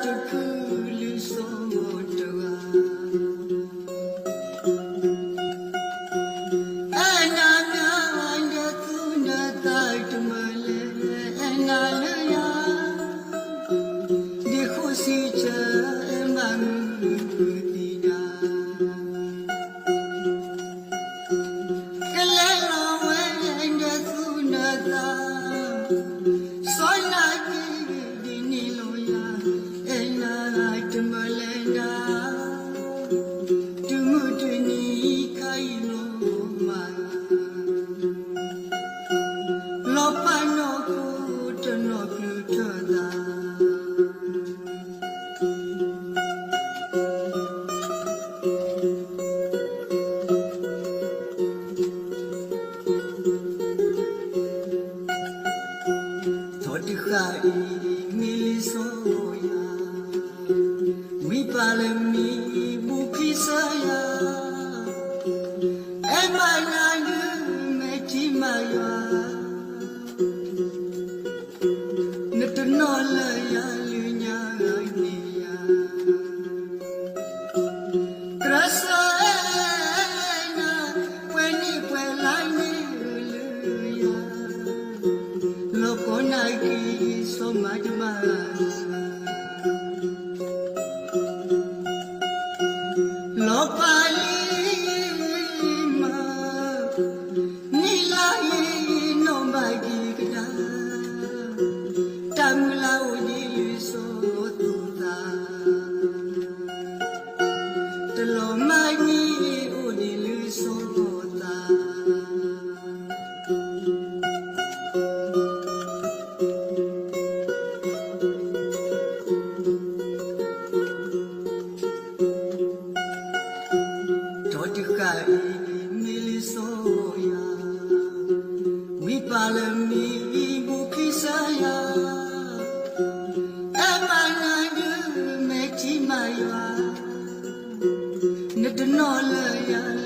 တဖုလံာ်စီတဂၤ, အဲၣ်နၤမ့ၢ်ဒဲးသူနသးတမၢလဲၣ်, အဲၣ်နၤလၢယၤ, ဒ်ဃိစံးဆၢအဲၣ်မးမုၢ်သံနၤ ကလဲၤလီၤဝဲဒဲးသူနသး, စီၤနၤက့ၤဒ်န့ၣ်လီၤယၤ, အဲၣ်နၤတမၢလဲၣ်နၤ, တုၤမုၢ်တနံၤခါအံၤလီၤမး, လီၤပာ်နီၢ်ခိတနီၤကျၢၤထၢၣ်သး ဒီးတဃၣ်အံၤမ့ၢ်လံာ်စီယၤ, ဝံပၤလၢမံၤဘူးခံစၢယၤ, အဲၣ်မးနၤဒုးမဲာ်ထံမးယွၤ, နတနီၣ်လၢယၤလၢညါန့ၣ်ယၤ သရၣ်စၢၤအဲၣ်နၤ, ပှဲၤန့ၢ်ပှဲၤလါန့ၢ်လၢယၤ, လီၤကီနၤက့ၤစီၤမၤတမၤ, လီၤပာ်လံမး, နံၣ်လါအံၤနီၣ်ဘၣ်က့ၤကဒါ, တၢ်မုၢ်လၢ်အိၣ်ဒ်လံာ်စီသး တလီၤမၢ်နံၣ်အိၣ်ဒ်လံာ်စီသး, ဒီးတဃၣ်အံၤမ့ၢ်လံာ်စီယၤ, ဝံပၤလၢမံၤအံၤဘူးခံစၢယၤ, အဲၣ်မးနၤဒုးမဲာ်ထံမးယွၤ, နတနီၣ်လၢယၤ